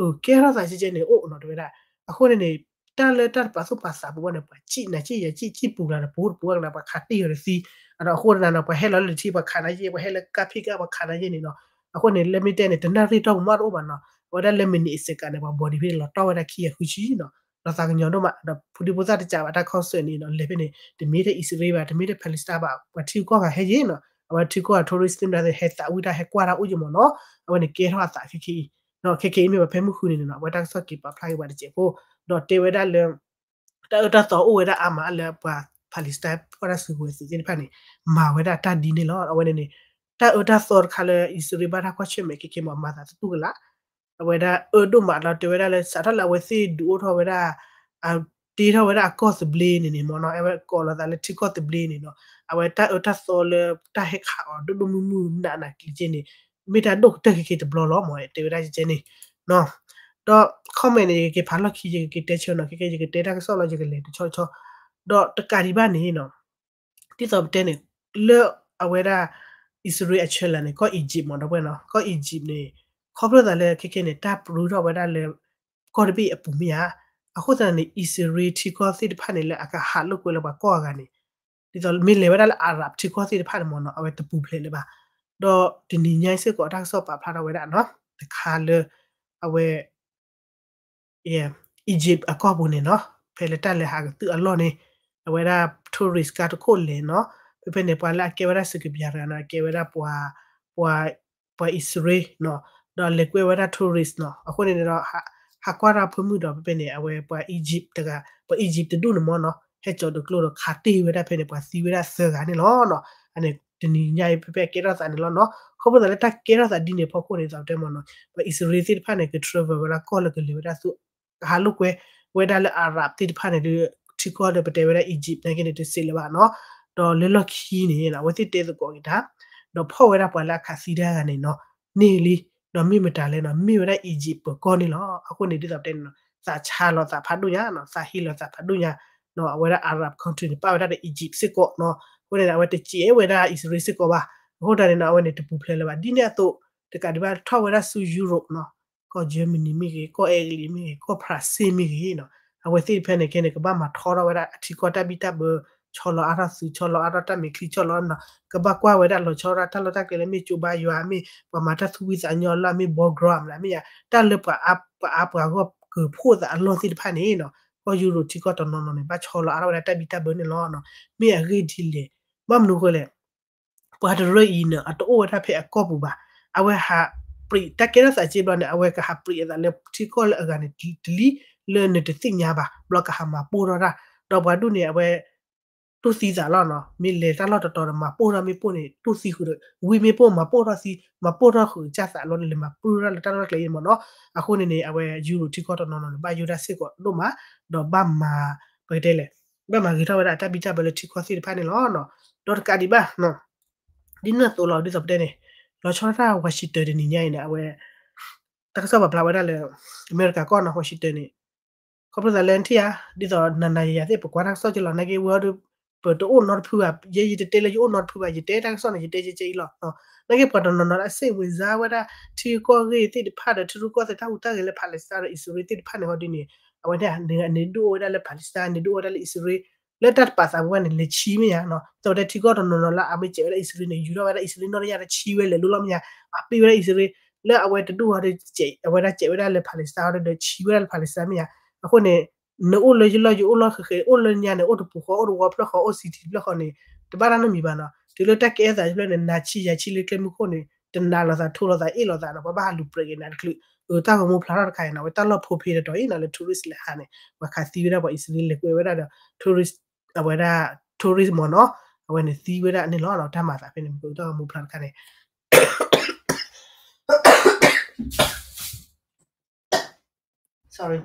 အကဲထီၣ်သးကဲကဲန့ၣ် အိၣ်နီၤ တဲဝဲဒၣ် အဃိန့ၣ်န့ၣ် တၢ်လၢတၢ်တပာ်သူၣ်ပာ်သးပူၤဘၣ်န့ၣ် ပှၤစံၣ်နၤစံၣ်ယၤစံၣ် စံၣ်ပူၤလၢတပူၤတပူၤကလၢ ပှၤခးတံၢ်အီၤတသံ အဒီးအဃိတနၤနီၤ ပှၤဟဲလီၤလၢထံ ပှၤခးနၤယဲ ပှၤဟဲလၢကါဖံးကါ ပှၤခးနၤယဲန့ၣ်နီၤ အဃိန့ၣ် လၢမ့ၢ်တဲန့ၣ် တနၣ်ရံၣ်တီၢ်ပူၤမးတအိၣ်ဘၣ်နီၤ အဝဲဒၣ်လၢမံးနံးအစဲးကးန့ၣ် ပှၤ body ဖဲန့ၣ် လီၤတီၢ်ဝဲဒၣ်ခံကယၤဃုဆံနီၤ ဒီးသးကညီၤဒိၣ်မး ဒီးဖိဒံဖိသၣ်တကးဘၣ် တၢ် concert န့ၣ်နီၤ လဲၤဖဲန့ၣ် တမ့ၢ်ထဲအံၣ်စရ့လးဘၣ် တမ့ၢ်ထဲ Palestine ဘၣ် ပှၤထံကီၢ်ဂၤဟဲယဲနီၤ အဝဲထံကီၢ်ဂၤ tourist သ့ၣ်မတၤသ့ၣ် ဟဲသးဝံၣ်တၢ် ဟဲကွၢ်တၢ်အိၣ်ယဲမ့ၢ်နီၤ အဝဲန့ၣ်ကဲထီၣ်အသးခဲခဲအံၤ ခဲခဲအံၤမ့ၢ်ဘၣ်ဖဲမုၢ်ဃုန့ၣ်နီၤ အဝဲတၢ်ကစီၣ်က့ၤပာ်ဖျါက့ၤပှၤတစဲးဖိ ဒီးတဲဝဲဒၣ်လၢ တၢ်အၢတၢ်သီအိၣ်ဝဲဒၣ်အါမးလၢပှၤ Palestine ဖီၣ်တၢ်စုကဝဲၤသုးသ့ၣ်တဖၣ်န့ၣ် မၤဝဲဒၣ်တၢ်ဒ်န့ၣ်လီၤ. အဝဲန့ၣ်န့ၣ် တၢ်အၢတၢ်သီတခါလၢအံၣ်စရ့လးဘၣ်တၢ်ကွၢ်ဆၢၣ်မဲာ်ခဲခဲမး မၤသးသတူၢ်ကလာ် အဝဲဒၣ်အၢဒိၣ်မးဒီးတဲဝဲဒၣ်လၢ စးထီၣ်လၢအဝဲသ့ၣ်ဒုးအိၣ်ထီၣ်ဝဲဒၣ် အတ့ထီၣ်ဝဲဒၣ်အကီၢ်သဘျ့န့ၣ်န့ၣ်မ့ၢ်နီၤ အဝဲကိးလီၤသးလၢထံကီၢ်သဘျ့န့ၣ်နီၤ အဝဲတၢ်အၢတၢ်သီလၢတၢ်ဟဲခးအီၤဒိၣ်ဒိၣ်မုၢ်မုၢ်နးနးကျံၤက့န့ၣ် မ့ၢ်တၢ်ဒိၣ်ကတၢၢ်ခဲခဲတဘျီလီၤမ့ၢ် တဲဝဲဒၣ်ကဲန့ၣ် ဒီး comment န့ၣ် ယကက့ၤဖးလီၢ်ခံ ယကက့ၤတဲဆၢနီၤ ခဲခဲယကတဲတၢ်ကစီၣ်လီၤ ယကလဲၤတဆီတဆီ ဒီးတကးဒံးဘၣ်န့ၣ်နီၤ ဒ်သိးပတဲန့ၣ် လၢအဝဲဒၣ် အံၣ်စရ့လးအဆၢလၢ်န့ၣ် ကီၢ် Egypt မ့ၢ်ဒီပုၢ်ဝဲၢ်နီၤ ကီၢ် Egypt န့ၣ် ခီဖျိသးလၢခဲခဲန့ၣ် တၢ်ပြူထီၣ်ဝဲဒၣ်လၢ ကီၢ်တဘ့ၣ်အပူၤမ့ၢ်ဧါ အဃိသတးန့ၣ် အံၣ်စရ့လးထံကီၢ်သ့ၣ်တဖၣ်န့ၣ် လၢအကဟးလိာ်ကွဲလၢပှၤကီၢ်အဂၤန့ၣ် ဒ်သိးမ့ၢ်လဲၤဝဲဒၣ်လၢ Arab ထံကီၢ်သ့ၣ်တဖၣ်န့ၣ်မ့ၢ်နီၤ အဝဲတပူၤဖျဲးလၢၤဘၣ် ဒီးတနံၤညါအံၤစ့ၢ်ကီး တၢ်ကစီၣ်ပာ်ဖျါထီၣ်ဝဲဒၣ်နီၤ တခါလၢ အဝဲ Egypt အကီၢ်ပူၤန့ၣ်နီၤ ဖဲလၢတၢ်လဲၤဟးကသုၣ်အလီၢ်န့ၣ် အဝဲဒၣ် tourist ကါတခိၣ်လဲၤနီၤ ဖဲဖဲန့ၣ် ပှၤလၢအကဲဝဲဒၣ်စကဘံးယၤတဂၤနီၤ အကဲဝဲဒၣ်ပှၤ ပှၤ ပှၤအံၣ်စရ့လးနီၤ ဒီးလဲၤကွဲဝဲဒၣ် tourist နီၤ အဃိန့ၣ်ဒီး ဟးကွၢ်တၢ်ဖၢမုၢ်ဒီး ဖဲဖဲန့ၣ် အဝဲပှၤ Egypt တဂၤ ပှၤ Egypt တဒူၣ်န့ၣ်မ့ၢ်နီၤ ဟဲကၠီၤတကျိဒီးခးတ့ၢ်ဝဲဒၣ်ဖဲန့ၣ် ပှၤသံဝဲဒၣ်သၢဂၤန့ၣ်လီၤနီၤ အန့ၣ်တနံၤညါအံၤ ဖဲဖဲအကဲထီၣ်သးန့ၣ်လီၤနီၤ ခီဖျိသးလၢတၢ်ကဲထီၣ်သးဒ်န့ၣ်အဖီခိၣ်န့ၣ် ဒ်သိးပတဲမ့ၢ်နီၤ ပှၤအံၣ်စရ့လးသ့ၣ်တဖၣ်န့ၣ် က travel ဝဲဒၣ်ကီၢ်လၢကလဲၤဝဲဒၣ်သု ကဟးလိာ်ကွဲဝဲဒၣ်လၢ Arab သ့ၣ်တဖၣ်န့ၣ်ဒီး ထံကီၢ်လၢပတဲဝဲဒၣ် Egypt နာ်က့န့ၣ် တစဲးလၢၤဘၣ်နီၤ ဒီးလၢလီၢ်ခံန့ၣ် အဝဲသ့ၣ်တဲသကိးက့ၤတၢ် ဒီးဖီၣ်ဝဲဒၣ်ပှၤလၢအခးသံတၢ်ဂၤန့ၣ်နီၤ န့ၢ်လံ ဒီးမ့ၢ်မတၤလဲၣ်နီၤ မ့ၢ်ဝဲဒၣ် Egypt ပၢၤကီၢ်န့ၣ်လီၤ အဃိန့ၣ်ဒ်သိးပတဲန့ၣ်နီၤ သးဆါလီၤသးဖးဒိၣ်ညါနီၤ သးဟ့လီၤသးဖးဒိၣ်ညါ အဝဲဒၣ် Arab country န့ၣ် ပာ်ဝဲဒၣ်ဒီး Egypt စ့ၢ်ကီးနီၤ အဃိန့ၣ် အဝဲတစဲးဝဲဒၣ်အံၣ်စရ့လးစ့ၢ်ကီးဘၣ် အဃိတၢ်န့ၣ်နီၤ အဝဲန့ၣ်တပူၤဖျဲးလၢၤဘၣ် ဒ်န့ၣ်အသိး တကးဒံးဘၣ်ထီၣ်ဝဲဒၣ်ဆူ Europe နီၤ ကီၢ် Germany မ့ၢ်ဂ့ၤ ကီၢ် Italy မ့ၢ်ဂ့ၤ ကီၢ် France မ့ၢ်ဂ့ၤနီၤ အဝဲသ့ၣ်တဖၣ်န့ၣ်ခဲန့ၣ် ကဘၣ်မၤထီထီၣ်ဝဲဒၣ်အထံကီၢ်တၢ်ဘံၣ်တၢ်ဘၢ ဆီလီၤအါထီၣ်သုး ဆီလီၤအါထီၣ်တၢ်မဲာ်ချံ ဆီလီၤနီၤ ကဘၣ်ကွၢ်ဝဲဒၣ်လီၤဆီဒၣ်တၢ်လီၢ်တၢ်ကျဲလၢမ့ၢ်ကၠိဘါယွၤ မ့ၢ် ပှၤမၤတၢ်သူၣ်ဝံသးညီလၢမ့ၢ် background မ့ၢ်ယါ တၢ်လၢပှၤအါပှၤဂီၢ်ကၢၤဖှိၣ်သးအလီၢ်သ့ၣ်တဖၣ်န့ၣ်နီၤ ကီၢ် Europe ထံကီၢ်တနီၤနီၤန့ၣ် ဘၣ်ဆီလီၤအါထီၣ်ဝဲဒၣ်တၢ်ဘံၣ်တၢ်ဘၢန့ၣ်လီၤနီၤ မ့ၢ်အဂ့ၢ်ဒ်လဲၣ် ဘၣ်မနုၤဃိလဲၣ် ပှၤတရၢအံၤန့ၣ် အတအိၣ်ဝဲဒၣ်ဖဲအကီၢ်ပူၤဘၣ် အဝဲဟးပြံး တၢ်ကဲထီၣ်သးစ့ဘျီန့ၣ် အဝဲကဟးပြံးအသးလၢထံကီၢ်လၢအဂၤန့ၣ် တလံ လၢနတသ့ၣ်ညါဘၣ် ဘျီကဟးမၤပိၢ်ထီၣ်တၢ် ဒီးပှၤဒူၣ်န့ၣ် အဝဲ တူၢ်သံသးလီၤနီၤ မ့ၢ်လဲၤတၢ်လီၢ်တတီၤဒီး မၤပိၢ်ထီၣ်မ့ၢ်ပိၢ်န့ၣ် တူၢ်သံဃုာ်ဒီး ဝံမ့ၢ်ပိၢ် မၤပိၢ်ထီၣ်သံ မၤပိၢ်ထီၣ်ဃုာ်ကစၢ်သးလီၤ လဲၤမၤပၢၢ်ထီၣ်လၢတၢ်လီၢ်တၢ်ကျဲအံၤမ့ၢ်နီၤ အဃိန့ၣ်န့ၣ် အဝဲ Europe ထံကီၢ်တနီၤနီၤန့ၣ် ဘၣ်ယိၣ်ဒၣ်စ့ၢ်ကီးဒိၣ်မး ဒီးဘၣ်မၤ ပကတဲလဲၣ် ဘၣ်မၤဂ့ၤထီၣ်ဝဲဒၣ်တၢ်ဘံၣ်တၢ်ဘၢလၢထံကီၢ်သ့ၣ်တဖၣ်န့ၣ်လီၤ. ဒီးတကးဒံးဘၣ် ဒ်န့ၣ်အသိးလီၤ ဒ်သိးပတဲန့ၣ် လီၤဆီဒၣ်တၢ် Washington တနံၤညါအံၤန့ၣ် အဝဲ တၢ်ကစီၣ်ပာ်ဖျါဝဲဒၣ်လၢ အမဲရကၤကီၢ်နီၤ Washington န့ၣ် ခီဖျိသးလၢနထံၣ်ဧါ ဒ်သိးနၤနၤယၤယၤသ့ၣ် ပကွၢ်တၢ်ကစီၣ်ကလီၤ နာ်က့ဝဲအံၤဒီး ပတအိၣ်နီတဖုဘၣ် ယဲယတတဲလၢယအိၣ်နီတဖုဘၣ် ယတဲတၢ်ကစီၣ်န့ၣ် ယတဲကဲကဲအံၤလီၤ. နာ်က့ပှၤတနီၤနီၤလၢအ စိတ်ဝင်စား ဝဲဒၣ် ထံကီၢ်ဂ့ၢ်သ့ၣ်တဖၣ်ဒီး ထံရူၢ်ကီၢ်သဲးတၢ်ဟူးတၢ်ဂဲၤလၢ Palestine ဒီး အံၣ်စရ့လးသ့ၣ်တဖၣ်န့ၣ် ဟီဒ်န့ၣ် အဝဲန့ၣ် န့ၣ်ဒုးအိၣ်ဝဲဒၣ်လၢ Palestine န့ၣ်ဒုးအိၣ်ဝဲဒၣ်လၢအံၣ်စရ့လး လၢတၢ်တပာ်သးပူၤဘၣ်န့ၣ် လဲၤဆံမ့ၢ်ဧါနီၤ သိးဝဲဒၣ်ထံကီၢ်တနီၤနီၤလၢအမ့ၢ်စဲးဝဲဒၣ်အံၣ်စရ့လးန့ၣ် ယူၤထီၣ်ဝဲဒၣ်အံၣ်စရ့လးနီၢ်တယၢ်ဒီးဆံဝဲလဲၤလိၤလီၤမ့ၢ်ဧါ အပ့ၢ်ဝဲဒၣ်အံၣ်စရ့လး လၢအဝဲတဒူၣ်ဟီဒီး အဝဲဒၣ်စဲးဝဲဒၣ်လၢ Palestine ဟီဒီး ဆံဝဲဒၣ်လၢ Palestine မ့ၢ်ဧါ အဃိန့ၣ် နအိၣ်လၢယလီၢ်ယအိၣ်လီၢ်ဃဲးဃဲး အိၣ်လၢညါန့ၣ် အိၣ်တပူၤဃီ အိၣ်တဝီဖျၢၣ်ဃီ အိၣ် city တဖျၢၣ်ဃီန့ၣ် တဘၣ်တၢ်နီတမံၤဘၣ်နီၤ တုၤလၢတၢ်ကဲထီၣ်သးတဖျၢၣ်န့ၣ် နၤဆံယၤဆံလၢကျဲမုၢ်ခိၣ်န့ၣ် တနာ်လိာ်သးထိးလိာ်သးအ့ၣ်လိာ်သးနီၤ ပှၤဘၣ်ဟးလူၤပြဲးက့ၤနၤတချုး အတၢ်ဂီၤမူဖျါထီၣ်တခါအံၤနီၤ အဝဲတၢ်လီၢ်ဖိဖ့တတီၤအံၤနီၤ လၢ tourist လဲၤဟးန့ၣ် ပှၤခးသံဝဲဒၣ်ပှၤအံၣ်စရ့လးလဲၤကွဲးဝဲဒၣ်ဒီး tourist အဝဲဒၣ် tourist မ့ၢ်နီၤ အဝဲန့ၣ်သံဝဲဒၣ်န့ၣ်လီၤ တၢ်မၤသးဖဲန့ၣ် ပတၢ်ဂီၤမူဖျါတခါန့ၣ် sorry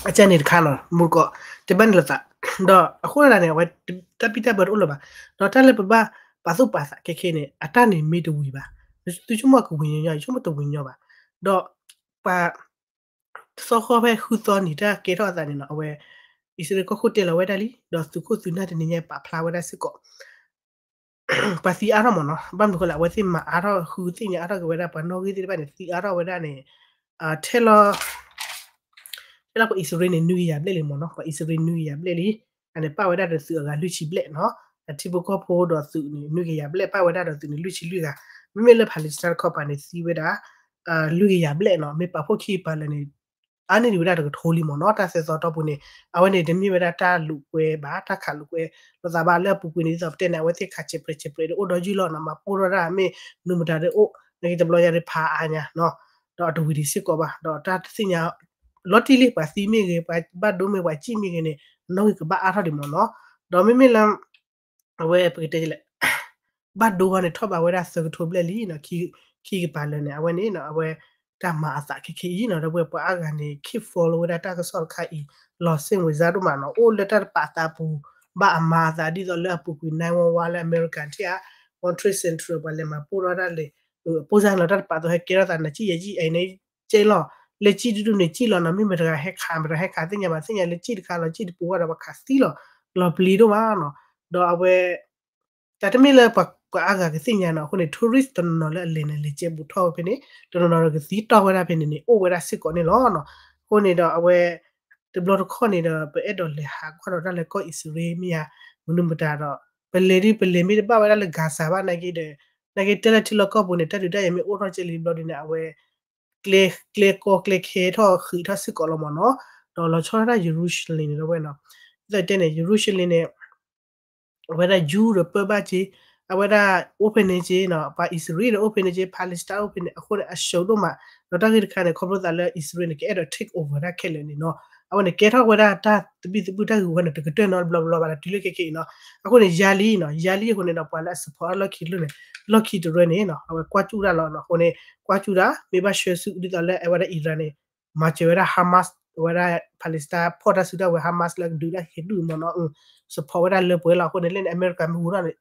အကဲန့ၣ်တခါနီၤ မူတကိး တဘၣ်န့ၣ်လိာ်သး ဒီးအဃိဒၣ်န့ၣ် အဝဲတၢ်ဘံၣ်တၢ်ဘၢတအိၣ်လၢၤဘၣ် ဒီးတၢ်လၢပဘၣ် ပာ်သူၣ်ပာ်သးခဲခဲန့ၣ် အတၢ်န့ၣ်မ့ၢ်တဝံၤဘၣ်. သုဆိကမိၣ်ကဝံၤညီညီ ယဆိကမိၣ်တဝံၤညီဘၣ်. ဒီးပှၤ သီဃီဖဲဃုသီနံၤတၢ်ကဲထီၣ်အသးန့ၣ်နီၤ အဝဲ အံၣ်စရ့လးကီၢ်ခိၣ်တဲလီၤဝဲဒၣ်လံ ဒီးသုးခိၣ်သုးနၢ်တနံၤညါပာ်ဖျါဝဲဒၣ်စ့ၢ်ကီး ပှၤသံအါထီၣ်မ့ၢ်နီၤ ဘၣ်မနုၤဃိလဲၣ် အဝဲသ့ၣ်မၤအါထီၣ် ဃုသ့ၣ်ညါအါထီၣ်က့ၤဝဲဒၣ်ပှၤနီၣ်ဂံၢ်သ့ၣ်တဖၣ်န့ၣ် သံအါထီၣ်ဝဲဒၣ်န့ၣ် ထဲလီၤ ထဲလီၤပှၤအံၣ်စရ့လးန့ၣ် နွံကယၤဘျဲၣ်လံမ့ၢ်နီၤ ပှၤအံၣ်စရ့လးနွံကယၤဘျဲၣ်လံ အန့ၣ်ပာ်ဝဲဒၣ်ဒီးသုးအဂၤလွံၢ်ဆံဘျဲၣ်နီၤ အထံဖိကီၢ်ဖိဒီးသုးန့ၣ် နွံကယၤဘျဲၣ် ပာ်ဝဲဒၣ်ဒီးသုးန့ၣ်လွံၢ်ဆံလွံၢ်ဂၤ မ့မ့ၢ်လၢ Palestine တခီပၤန့ၣ် သံဝဲဒၣ် လွံၢ်ကယၤဘျဲၣ်နီၤ မ့ၢ်ပာ်ဖှိၣ်ခံကပၤလၢာ်န့ၣ် အါန့ၢ်ဒံးဝဲဒၣ်တကထိလံမ့ၢ်နီၤ တၢ်သၢသီတီၢ်ပူၤန့ၣ် အဝဲန့ၣ်တမ့ၢ်ဝဲဒၣ်တၢ်လိာ်ကွဲဘၣ် တၢ်ခးလိာ်ကွဲလိာ်သးဘၣ်လၢအပူၤကွံာ်န့ၣ် ဒ်သိးပတဲန့ၣ် အဝဲသ့ၣ်ခးဆဲးပြဲးဆဲးပြဲးဒီးအိၣ်ဒီးယုၢ်လီၤနီၤ မၤပိၢ်ထီၣ်ဒၣ်မ့ၢ်မနုၤမတၤဒီးအိၣ် နာ်က့တဘျီညါဒီးဖးအါညါနီၤ ဒီးအတဝံၤဒံးစ့ၢ်ကီးဘၣ် ဒီးတၢ်တသ့ၣ်ညါ လီၤတံၢ်လံ ပှၤသံမ့ၢ်ဂ့ၤ ပှၤဘၣ်ဒိမ့ၢ်ပှၤစံၣ်မ့ၢ်ဂ့ၤန့ၣ် အနီၣ်ဂံၢ်ကဘၣ်အါထီၣ်ဒံးမ့ၢ်နီၤ ဒီးမ့မ့ၢ်လၢ အဝဲပကတဲလဲၣ် ဘၣ်ဒိဂီၢ်န့ၣ် ထီၣ်ဘးဝဲဒၣ်သၢကထိဘျဲၣ်လံနီၤ ခံကပၤလၢာ်န့ၣ် အဝဲန့ၣ်နီၤ အဝဲတၢ်မၤအသးခဲခဲအံၤနီၤ ဒီပုၢ်ဝဲၢ်ပှၤအါဂၤန့ၣ် keep follow ဝဲဒၣ်တၢ်ကစီၣ်တခါအံၤ လီၤစ့ၣ်ဝဲစါဒိၣ်မးနီၤ အိၣ်လၢတၢ်တပာ်သးအပူၤ ဘၣ်အမၤအသးဒ်သိးလၢအပူၤကွံာ် nine one one လၢအမဲရကၤထံၣ်ဧါ World Trade Center ပှၤလဲၤမၤပိၢ်ထီၣ်ဒၣ်လဲာ် အပိၢ်စၢ်လီၤတၢ်တပာ်သးဟဲကဲထီၣ်သး နစံၣ်ယဲၢ်စံၣ်အံၤန့ၣ် ကဲလီၤ လၢစံၣ်တဒူၣ်န့ၣ် စံၣ်လီၤနီၤ မ့ၢ်မတၤတဂၤဟဲခး မတၤဟဲခးသ့ၣ်ညါဘၣ် သ့ၣ်ညါလၢစံၣ်တခါလီၤ စံၣ်တပူၤဝဲဒီးပှၤခးသံလီၤ လီၤပျံၤဒိၣ်မးနီၤ ဒီးအဝဲ တၢ်တမ့ၢ်လၢပှၤအါဂၤကသ့ၣ်ညါနီၤ အဃိန့ၣ် tourist တနီၤနီၤလၢအလဲၤန့ၣ် လဲၤကဲဘူးထီၣ်ဝဲဖဲန့ၣ် တနီၤနီၤဒီးကသံတီၢ်ဝဲဒၣ်ဖဲန့ၣ်န့ၣ် အိၣ်ဝဲဒၣ်စ့ၢ်ကီးန့ၣ်လီၤနီၤ အဃိန့ၣ်ဒီးအဝဲ တဘျီတခီၣ်န့ၣ်ဒီး ပအဲၣ်ဒိးလဲၤဟးကွၢ်ဒီးတၢ်လၢကီၢ်အံၣ်စရ့လးမ့ၢ်ဧါ မနုၤမတၤဒီး ပလဲၤဒ်ပလဲၤမ့ၢ်တဘၣ်ဝဲဒၣ်လၢ Gaza ဘၣ်နာ်က့ဒီး နာ်က့တဲလၢထံလီၢ်ကီၢ်ပူၤန့ၣ် တၢ်ဒုးတၢ်ယၤမ့ၢ်အိၣ်ထီၣ်ကဲလံဘျီဒုန့ၣ် အဝဲ ကျဲ ကျဲကီကျဲခဲထီၣ်ဃံးထီၣ်စ့ၢ်ကီးလီၤမ့ၢ်နီၤ, ဒီးလီၤဆီဒၣ်တၢ်ယရူၤၡလ့ၣ်န့ၣ် ဒီပုၢ်ဝဲၢ်နီၤ, ဒ်သိးတဲန့ၣ် ယရူၤၡလ့ၣ်န့ၣ် အဝဲဒၣ် Jew ဒီးပၢဘၣ်က့ၤ, အဝဲဒၣ်အိၣ်ဖဲန့ၣ်က့ၤနီၤ, ပှၤအံၣ်စရ့လးဒီးအိၣ်ဖဲန့ၣ်က့ၤ, Palestine အိၣ်ဖဲန့ၣ် အဃိန့ၣ် အဆှၢဒိၣ်မး, ဒီးတၢ်ဂ့ၢ်တခါန့ၣ် ခီဖျိသးလၢအံၣ်စရ့လးန့ၣ် ကအဲၣ်ဒိး take over တၢ်ခဲလၢာ်န့ၣ်နီၤ, အဝဲန့ၣ်ကဲထီၣ်ဝဲဒၣ်တၢ်သဘံၣ်သဘုၣ်တၢ်ဂ့ၢ်ဝဲန့ၣ် တကတၢၢ်နီတဘျီဘျီဘၣ်ဒီးတုၤလၢခဲခဲအံၤနီၤ, အဃိန့ၣ် ယၤလံနီၤ, ယၤလံအဃိန့ၣ်ဒီး ပှၤလၢအ support လီၢ်ခံတဖၣ်န့ၣ် လီၢ်ခံတဖၣ်န့ၣ်နီၤ အဝဲကွၢ်ကၠူၣ်တၢ်လီၤနီၤ, အဃိန့ၣ် ကွၢ်ကၠူၣ်တၢ် မ့ၢ်ဘၣ်ဆှၢဆူၣ်ဒ်သိးလၢအဝဲဒၣ် Iran န့ၣ် မၤစၢၤဝဲဒၣ် Hamas အဝဲဒၣ် Palestine ဖီၣ်တၢ်စုတၢ်ဝဲၤ Hamas လၢကဒုးတၢ်ဟဲဒုးမ့ၢ်နီၤ, support ဝဲဒၣ်လၢပှဲၤလီၤ, အဃိန့ၣ်လၢန့ၣ် အမဲရကၤမ့ၢ်ဟူထီၣ်န့ၣ်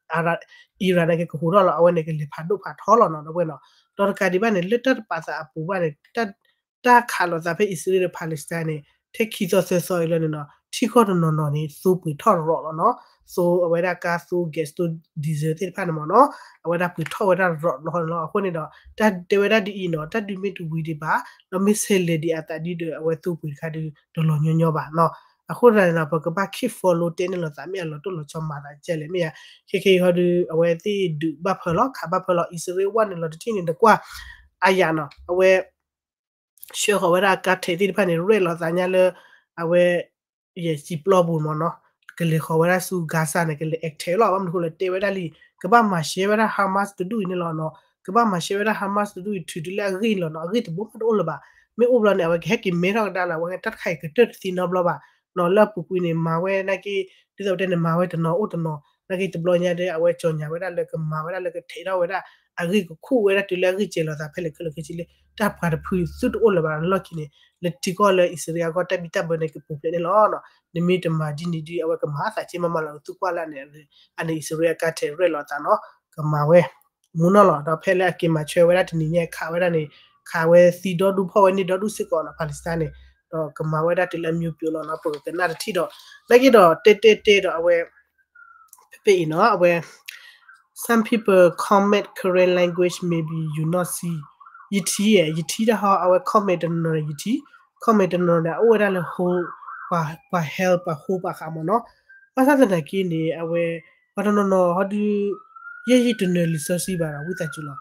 Iran န့ၣ်ကကဟူးထီၣ်လီၤ, အဝဲန့ၣ်ကလဲၤဖးဒိၣ်ဖးထီလီၤနီၤ ဒီပုၢ်ဝဲၢ်နီၤ, ဒီးတကးဒံးဘၣ်န့ၣ် လၢတၢ်တပာ်သးအပူၤဘၣ်န့ၣ် တၢ်ခးလိာ်သးဖဲအံၣ်စရ့လးဒီး Palestine န့ၣ် ထဲခံသီသၢသီအံၤလီၤန့ၣ်နီၤ, ထံကီၢ်တနီၤနီၤန့ၣ် သိပှ့ၤထီၣ်ရီးလီၤနီၤ, သိအဝဲဒၣ်ကါသိ gas သိ diesel သ့ၣ်တဖၣ်န့ၣ်မ့ၢ်နီၤ, အဝဲဒၣ်ပှ့ၤထီၣ်ဝဲဒၣ်ရီးလီၤနီၤ, အဃိန့ၣ်ဒီး တၢ်တဲဝဲဒၣ်ဒ်အံၤနီၤ, တၢ်ဒုးမ့ၢ်တဝံၤဒံးဘၣ်, ဒီးမ့ၢ်ဆဲးလဲၤဒံးအသးဒ်ဒီး အဝဲသိပှ့ၤတခါဒုး တလီၤညီညီဘၣ်နီၤ, အဃိသတးန့ၣ်ဒီး ပကဘၣ် keep follow တဲန့ၣ်လိာ်သးမ့ၢ်အလီၤတိၢ်လီၤဆီမၤသးကဲလဲၣ်မ့ၢ်ဧါ, ခဲခဲအံၤဟီဒုး အဝဲသ့ၣ်ဒုးဘၣ်ဖၢလီၤ ခးဘၣ်ဖၢလီၤ အံၣ်စရ့လးဝဲန့ၣ်လီၤတထံၣ်န့ၣ် နကွၢ် အါယၤနီၤ, အဝဲ ဆှၢဃီၤဝဲဒၣ်ကါထဲးသ့ၣ်တဖၣ်န့ၣ် ရဲၣ်လီၤသးညါလၢ အဝဲ ယဲၢ်စံာ်ပျီပူၤမ့ၢ်နီၤ, ကလဲၤဃီၤဝဲဒၣ်ဆူ Gaza န့ၣ် ကလဲၤ attack လီၤ, ဘၣ်မနုၤဃိလဲၣ် တဲဝဲဒၣ်လံ, ကဘၣ်မၤရှဲဝဲဒၣ် Hamas တဒူၣ်အံၤန့ၣ်လီၤနီၤ, ကဘၣ်မၤရှဲဝဲဒၣ် Hamas တဒူၣ်အံၤ ထုးတုၤလၢအဂ့ၢ်လီၤနီၤ, အဂ့ၢ်တဘိမးတအိၣ်လၢၤဘၣ်, မ့ၢ်အိၣ်ဘျီန့ၣ် အဝဲကဟဲက့ၤမဲထီၣ်ကဒါလီၤ, အဝဲတၢ်တခါအံၤကတၢၢ်တသ့နီတဘျီဘၣ်နီၤ, လၢအပူၤကွံာ်န့ၣ် မၤဝဲနာ်က့ ဒ်သိးပတဲန့ၣ် မၤဝဲတနီၤအိၣ်တနီၤ, နာ်က့တဘျီညါဒီး အဝဲကၠီၣ်ညါဝဲဒၣ်လၢကမၤဝဲဒၣ်လၢကထဲးထီၣ်ဝဲဒၣ် အဂ့ၢ်ကခူၣ်ဝဲဒၣ်တုၤလၢအဂ့ၢ်ကဲၤလီၤသးဖဲလဲၣ်ခဲလၢာ်ခဲဆ့လၢ တၢ်ပှၤတဖုသုတအိၣ်လၢၤဘၣ်လီၢ်ခံန့ၣ်, လၢထံကီၢ်လၢအံၣ်စရ့လးအဂီၢ်တၢ်ဘံၣ်တၢ်ဘၢန့ၣ် ကပူၤဖျဲးန့ၣ်လီၤ. နမ့ၢ်တမၤဒ်န့ၣ်ဒ် အဝဲကမၤအသးက့မးမးလီၤ, သုကွၢ်လၢအန့ၣ် အန့ၣ်အံၣ်စရ့လးအကါထဲးရဲၣ်လီၤသးနီၤ, ကမၤဝဲ မူနီၢ်လီၤ, ဒီးဖဲလၢအက့ၤမၤဆၢဝဲဒၣ်တနံၤညါခးဝဲဒၣ်န့ၣ်, ခးဝဲသံဒီဒူၣ်ဖီၣ်ဝဲန့ၢ်ဒီဒူၣ်စ့ၢ်ကီးနီၤ Palestine န့ၣ်, ဒီးကမၤဝဲဒၣ်တုၤလၢအမျိုးပြုတ်လီၤနီၤ, ပကကနၣ်တထံၣ်ဒီး, နာ်က့ဒီးတဲတဲတဲဒီးအဝဲ ဖဲဖဲအံၤနီၤ အဝဲ some people comment Karen language maybe you not see, ယထံၣ်, ယထံၣ်တၢ်ဟီ အဝဲ comment တနီၤနီၤ ယထံၣ်, comment တနီၤနီၤန့ၣ် အအိၣ်ဝဲဒၣ်လၢ ပှၤ ဟဲ ပှၤဟိပှၤဃးမ့ၢ်နီၤ, ဘၣ်ဆၣ်သနာ်က့န့ၣ် အဝဲ ပှၤတနီၤနီၤဟီဒုး ယဲယတနၢၤလံာ်စီဆှံဘၣ်ဒီး ဝံသးစူၤလီၤ,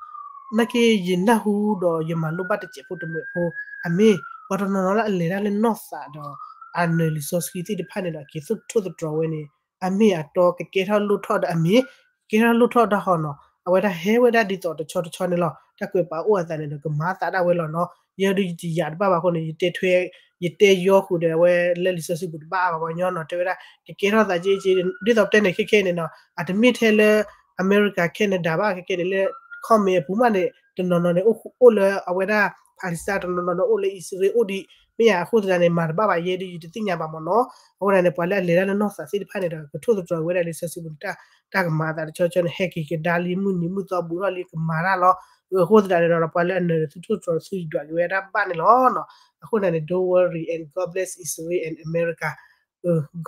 နာ်က့ယနၢ်ဟူဒီး ယမၤလိဘၣ်တစဲးဖိတမှဲးဖိ, အမ့ၢ် ပှၤတနီၤနီၤလၢအလဲၤတၢ်လၢနီၢ်သးဒီး အနၢၤလံာ်စီဆှံသ့ၣ်တဖၣ်န့ၣ်ဒီး က့ၤသိၣ်ထိၣ်သတြီၤဝဲန့ၣ် အမ့ၢ်အတီကကဲထီၣ်လိၣ်ထီၣ်ဒီးအမ့ၢ် ကကဲထီၣ်လိၣ်ထီၣ်တၢ်ဟီနီၤ, အဝဲဒၣ်ဟဲဝဲဒၣ်ဒ်သိးတဆီတဆီန့ၣ်လီၤ, တၢ်ကွဲးပာ်အိၣ်အသးန့ၣ်ဒီး ကမၤသးဒၣ်ဝဲလီၤနီၤ, ယဲဒုးယတယာ်တဘၣ်ဘၣ်အဃိန့ၣ် ယတဲထွဲ ယတဲယီဃုာ်ဒီး အဝဲလၢလံာ်စီဆှံပူၤတဘၣ်ဘၣ်ပှၤညီနီၤ, တဲဝဲဒၣ် ကကဲထီၣ်သးက့က့ ဒ်သိးပတဲန့ၣ်ခဲခဲန့ၣ်နီၤ, အတမ့ၢ်ထဲလၢ အမဲရကၤ Canada ဘၣ်ခဲခဲန့ၣ် လၢ comment အပူၤမးန့ၣ် တနီၤနီၤန့ၣ် အိၣ်လၢအဝဲဒၣ် Palestine တနီၤနီၤန့ၣ် အိၣ်လၢအံၣ်စရ့လး အိၣ်ဒံး မ့ၢ်ယၤအဃိသတးန့ၣ် မၤတဘၣ်ဘၣ်ယဲဒုး ယတသ့ၣ်ညါဘၣ်မ့ၢ်နီၤ. အဃိသတးန့ၣ် ပှၤလၢအလဲၤတၢ်လၢနီၢ်သးသ့ၣ်တဖၣ်န့ၣ်ဒီး ကထိၣ်သတြီၤဝဲဒၣ်လံာ်စီဆှံပူၤန့ၣ် တၢ်ကမၤအသးတဆီဆီန့ၣ် ဟဲက့ၤကဒါလံ မုၢ်နံၤမုၢ်သီဘူးထီၣ်လံ ကမၤတၢ်လီၤ. အဃိသတးန့ၣ်ဒီး ပှၤလၢအနၢၤန့ၣ် သုထိၣ်သတြီၤသုဒွးက့ၤဝဲဒၣ်ဘၣ်န့ၣ်လီၤနီၤ. အဃိသတးန့ၣ် don't worry and God bless Israel and America.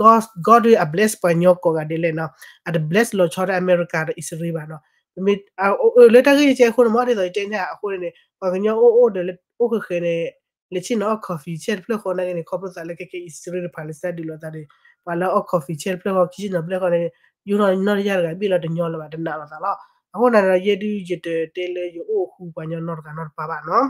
God, God ဒုးအ bless ပှၤကညီကိးဂၤဒဲးလဲၣ်နီၤ. အတ bless လီၤဆီဒၣ် America ဒီး Israel ဘၣ်နီၤ. ပမ့ၢ် လၢတၢ်ဂ့ၢ်ကဲအဃိန့ၣ် မ့ၢ်ဒ်သိးယတဲန့ၣ် အဃိန့ၣ် ပှၤကညီအိၣ်အိၣ်ဒီးလၢအိၣ်ဃဲဃဲန့ၣ် လဲၤဆ့ၣ်နီၤအီၣ် coffee ဆဲတဖျၢၣ်ဃီနာ်က့န့ၣ် ခီဖျိသးလၢခဲကဲ Israel တဖၣ်လၢစတၢ်ဒုးလိာ်သးန့ၣ် ပှၤလၢအီၣ် coffee ဆဲတဖျၢၣ်ဃီ ခံဆ့ၣ်နီၤဖျၢၣ်ဃီန့ၣ် ယူၢ်ထီၣ်နီၢ်တယၢ်တဂၤဘ့ၣ်လီၤတညီလၢၤဘၣ် တနာ်လိာ်သးလီၤ. အဃိန့ၣ်ဒီး ယဲဒုးယတတဲလၢယအိၣ်ဃူပှၤကညီနီတဂၤနီတပၤဘၣ်နီၤ.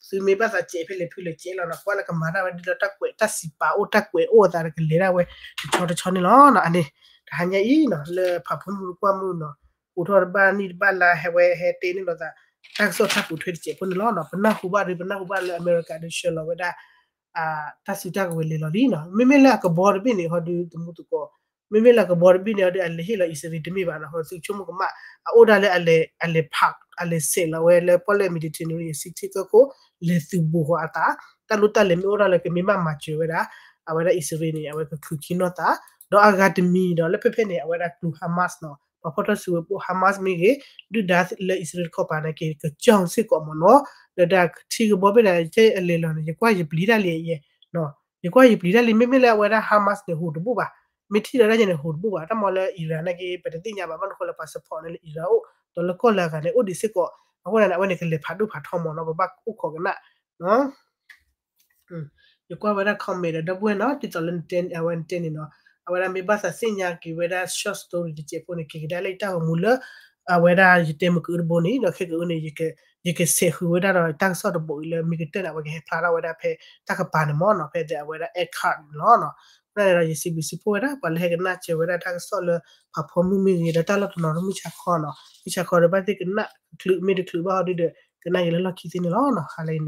သုမ့ၢ်ဘၣ်သးစဲးဖဲလဲၣ်ဖုလဲၣ်စဲးလီၤနီၤ. ကွၢ်လၢကမၤတၢ်ဝဲဒ်လၢတၢ်ကွဲးတၢ်စံးပာ်အိၣ်တၢ်ကွဲးအိၣ်အသးဒီးကလဲၤဒၣ်ဝဲ တဆီတဆီန့ၣ်လီၤနီၤ. အန့ၣ် တဟါညါအံၤနီၤ လၢဖးဖီမုၢ်ကွၢ်မုၢ်နီၤ ဟူးထီၣ်တဘၣ်နံၣ်တဘၣ်လါ ဟဲဝဲဟဲတဲန့ၢ်လိာ်သး တၢ်ကစီၣ်တၢ်ပိာ်ထွဲတစဲးဖိန့ၣ်လီၤနီၤ. ပနၢ်ဟူဘၣ်ဒီး ပနၢ်ဟူဘၣ်လၢအမဲရကၤဒီးဆှၢလီၤဝဲဒၣ် တၢ်စုတၢ်ကဝဲၤလဲၤလီၤလံနီၤ. မ့မ့ၢ်လၢအကဘီတဘ့ၣ်န့ၣ် ဟီဒုးတမူသကိး မ့မ့ၢ်လၢအကဘီတဘ့ၣ်န့ၣ် ဟီဒုးအလဲၤဟ့ၣ်လီၤအံၣ်စရ့လးတမ့ၢ်ဘၣ်နီၤ. ဟီသုဆိကမိၣ်ကမၣ် အအိၣ်ဒၣ်လၢအလဲၤ အလဲၤဖး အလဲၤဆဲးလီၤဝဲလၢပီၣ်လဲၣ် Mediterranean Sea ထံကၢၢ်ခိၣ် လဲၤသုးဘူးဃီအသး တၢ်လိၣ်တၢ်လဲၤမ့ၢ်အိၣ်ဒၣ်လၢကမ့ၢ်ဘၣ်မၤစၢၤဝဲဒၣ် အဝဲဒၣ်အံၣ်စရ့လးန့ၣ် အဝဲကချုးခံနီၢ်သး ဒီးအဂၤတမံၤဒီး လၢဖဲဖဲန့ၣ် အဝဲဒၣ်ကျိၤ Hamas နီၤ ပှၤဖီၣ်ထီၣ်စုဝဲၤပိၢ် Hamas မ့ၢ်ဂ့ၤ ဒုၣ်ဒါလၢအံၣ်စရ့လးတခီပၤန့ၣ်က့ၤ ကစၢၢ်စ့ၢ်ကီးမ့ၢ်နီၤ. ဒီးတၢ်ထံကဘီဘ့ၣ်ဒၣ် ကဲအလဲၤလီၤန့ၣ် ယကွၢ်ယပျံၤတၢ်လံယဲ ယကွၢ်ယပျံၤတၢ်လံ မ့မ့ၢ်လၢအဝဲဒၣ် Hamas န့ၣ် ဟူးတဘူၣ်ဘၣ်. မ့ၢ်ထံၣ်လီၤဒၣ်ယဲန့ၣ် ဟူးတဘူၣ်ဘၣ်. တၢ်မ့ၢ်လၢ Iran နာ်က့ ပတသ့ၣ်ညါဘၣ် ဘၣ်မနုၤဃိလၢပှၤ support န့ၢ်လၢ Iran အိၣ် ဒီးလၢကီၢ်လၢအဂၤန့ၣ် အိၣ်ဒံးစ့ၢ်ကီး. အဃိန့ၣ် အဝဲန့ၣ်ကလဲၤဖးဒိၣ်ဖးထီမ့ၢ်နီၤ ပဘၣ်အိၣ်ခိးကနၣ် ယကွၢ်ဝဲဒၣ် comment ဒီး ဒီပုၢ်ဝဲၢ်နီၤ ဒ်သိးလၢနတဲအဝဲနတဲန့ၣ်နီၤ အဝဲဒၣ်မ့ၢ်ဘၣ်သးသ့ၣ်ညါက့ၤဝဲဒၣ် short story တစဲးဖိန့ၣ် က့ၤကဒါလၢယတၢ်ဂီၤမူလၢ အဝဲဒၣ်ယတဲမုၢ်ကၢတဘိန့ၣ် ဒီးခဲကအုန့ၣ် ယကဆဲးဃုာ်ဝဲဒၣ်ဒီးတၢ်ကစီၣ်တဘိအံၤလၢမ့ၢ်ကတၢၢ်န့ၣ် အဝဲကဟဲဖျါထီၣ်ဝဲဒၣ်ဖဲတၢ်ကပၤန့ၣ်မ့ၢ်နီၤ ဖဲအဝဲဒၣ် ad card န့ၣ်လီၤ. အဃိန့ၣ်ဒီး ယစံးဘျုးစံးဖှိၣ်ဝဲဒၣ် ပှၤလၢဟဲကနၣ်စၢၤဝဲဒၣ်တၢ်ကစီၣ်လၢ ဖးဖီမုၢ်မ့ၢ်ဂ့ၤ ဒီးတၢ်လီၢ်တနီၤနီၤမုၢ်ဆါခီနီၤ မုၢ်ဆါခီဒီးဘၣ်သ့ၣ်ကနၣ် တချုးမ့ၢ်တချုးဘၣ်ဟီဒုဒီး ကနၣ်က့ၤလၢလီၢ်ခံသ့န့ၣ်လီၤ.